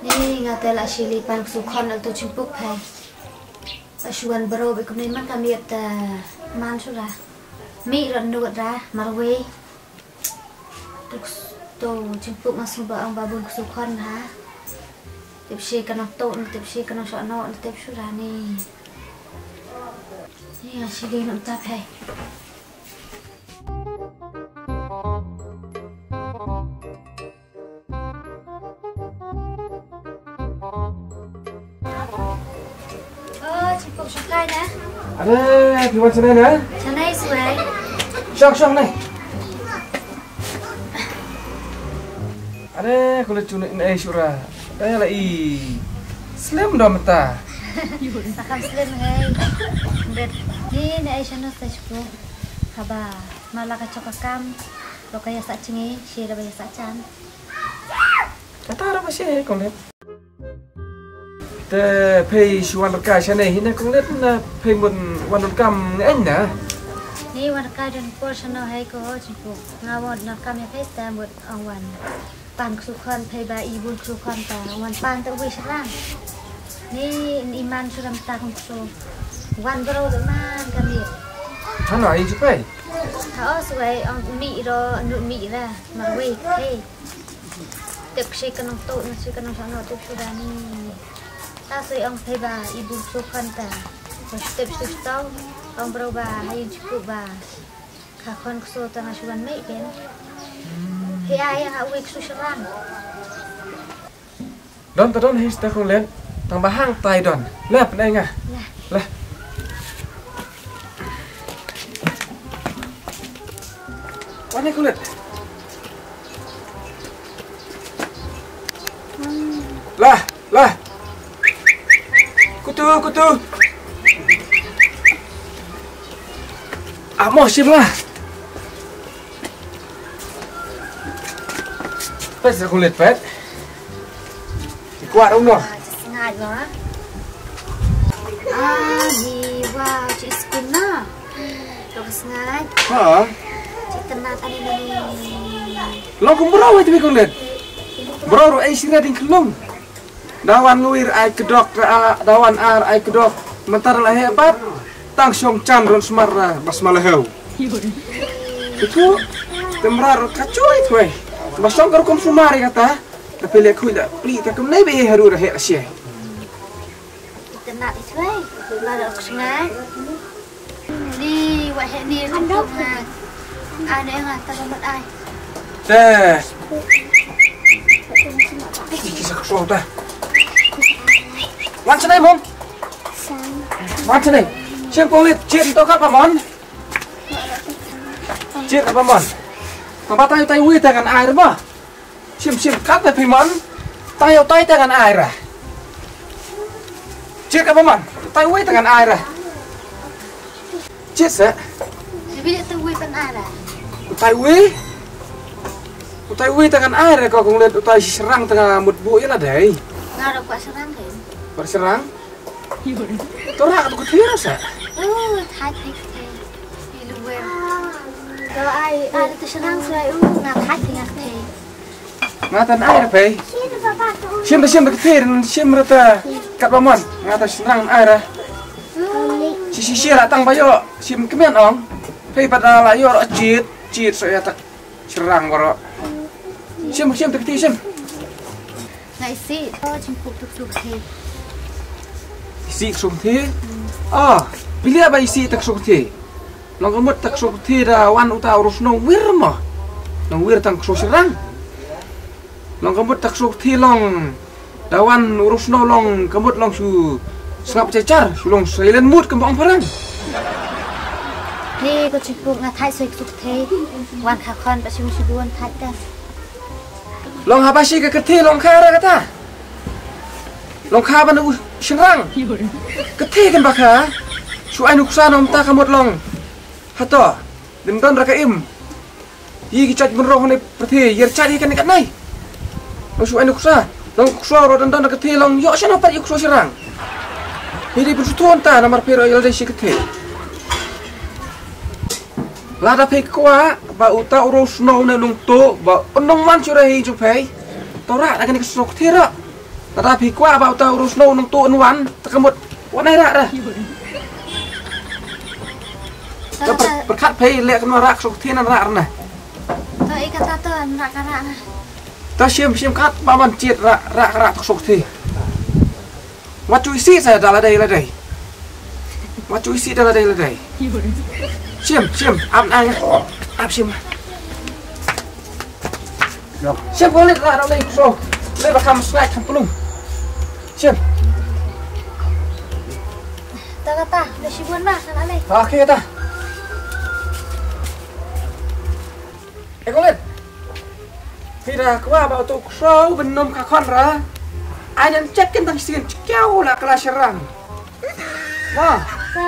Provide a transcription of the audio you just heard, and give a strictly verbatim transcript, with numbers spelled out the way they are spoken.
Ni nga te la shili pan ksu khon al tu chimpuk phai. Ashuan bro be kumne man ka miet ta man sura. Mi ron nuat ra marwei. Tu chimpuk ma snu ba ong ba bun ksu khon ha. Tip shi ka nong tu, tip shi ka nong shok no, tip sura ni. Ni nga shili nong tap hai. Oh, chimpuk shong kai na. Are, phi wan shane na? Shane suai. Shong, shong ne. Are, kule chune ne sura. Are la i. Slem dom ta. Sakam slem ngai. Bet. Ni ne ai shano sa chimpuk. Haba, mala ka chok ka kam. Lo ka ya sa chingi, shi da ba ya sa chan. Kata ra ba shi kong let. Te phei shu wan ka shane hi ne kong let na phei mun wan kam ngai na. Ni wan ka don por shano hai ko ho chimpuk. Nga wan na kam ya phei ta mut ong wan. Pan ksu khon phei ba i bun ksu khon ta wan pan ta wi shrang. Ni i man shu ram ta kong ksu. Wan bro de man ka mi. Hano ai ju phei. Ha o suai ong mi ro nu mi ra. Marwei phei. Tip shi ka nong tu, na shi ka nong shano tip shu da ni. Ta sui ong phei ba i bun ksu khon ta. Ba tip shu tau ong bro ba hai ju ba. Ka khon ksu ta nga shu wan mei ken. Phei ai nga wi ksu shrang. Don ta don his ta kong let. Tang ba hang tai don. Lep ne nga. Lah. Lah. Wan ne kong let. Lah, lah. Kutu, kutu. Amo shim lah. Pes aku let pet. Kuat umno. Sengaja. Ah, di wow, cik sekuna. Lo ka sngai. Ha. Cik tena tadi ni. Lo kum bro itu kong let. Bro ro ai sira ding kelung. Dawan ngwir ai kedok ra dawan ar ai kedok. Mentar la hebat. Tang shong chan ron smar ra bas malaheu. Itu temrar kacoi tuai. Bas shong ka rukom sumar kata. Tapi le khui da pli ta kum nai be haru ra he asia. Ita nak ituai. Baru aku sengai. Ni wahek ni kandok nga. Ane nga ta lambat ai. Te. Iki sa kso ta. Wan sene mon. Wan sene. Sien polit cien to ka pa mon. Cien ka pa mon. Ka ba tai tai wi ta kan ai ba. Sim sim kat te phi mon. Tai tai te ngan ai ra. Cik apa mon? Tai wei te ngan ai ra. Cik se. Jibi te wei kan ai ra. Tai wei. Tai wei te ngan ai ra ko kong let tai srang te ngan mut bu ila dei. Ngaro kwa srang dei. Kwa srang. Tora ka tu ka thir sa. Oh, thai thai thai. Ilu wer. Ko ai ai tu srang sai u nga thai thai nga thai. Nga tan ai ra pei. Sim da sim da ka thir sim ra ta kat ba mon. Nga ta srang ai ra. Si si si ra tang ba yo sim kmen ong. Pei ba da la yo ro chit chit so ya ta srang ba ro. Sim sim da ka thir sim. Nga isi, oh, jingpuk tuk tuk hi. Isi ksuk thi? Ah, bilia ba isi tak ksuk thi. Long ka mut tak ksuk thi da wan uta u rusno wir mo. Long wir tang ksuk serang. Long ka mut tak ksuk thi long da wan u rusno long ka mut long su sngap chachar, su long silent mode ka bong parang. Hi ko jingpuk nga thai soi ksuk thi. Wan kha khon pa sing si duan thai ta. Long haba shi ka kti long kha ra kata. Long kha ban u shingrang. Kti kan ba kha. Shu ai nuksa nom ta ka mot long. Hato. Dim don ra ka im. Yi ki chaj bun rong ne pyrthi yer chaj yi kan kat nai. Long shu ai nuksa. Long kso ro don don ra kti long yo shan pat yi kso shingrang. Yi di pun su ton ta namar phi ro yel de shi kti. Lada phi kwah ba uta u rosno ne nung to ba u nung man shu rahi ju phi. To ra da kani ka srok thira. Lada phi kwah ba uta u Rusno nang tu nwan, te ka mut wan ai rah rah. Ta per- perkhat phi leh kumno rah, ka suk thi nan rah rah na. To i kata to, an rah ka rah na. Ta shim shim kat ba man chit rah rah ka rah, ka suk thi. Wat chu isi sa da la dei la dei. Wat chu isi da la dei la dei. Shim shim, ap na ap shim. Shim ko lit rah rah lei, so lei ba kham snack kham plum. Shim. Ta kata, da shibun ba kana lei. Okay ta. E ko lit. Phi da kwah ba utu u ksew ban nym ka khon ra. Ai nan check kin tang sien check la kala sharang. Na. Ta.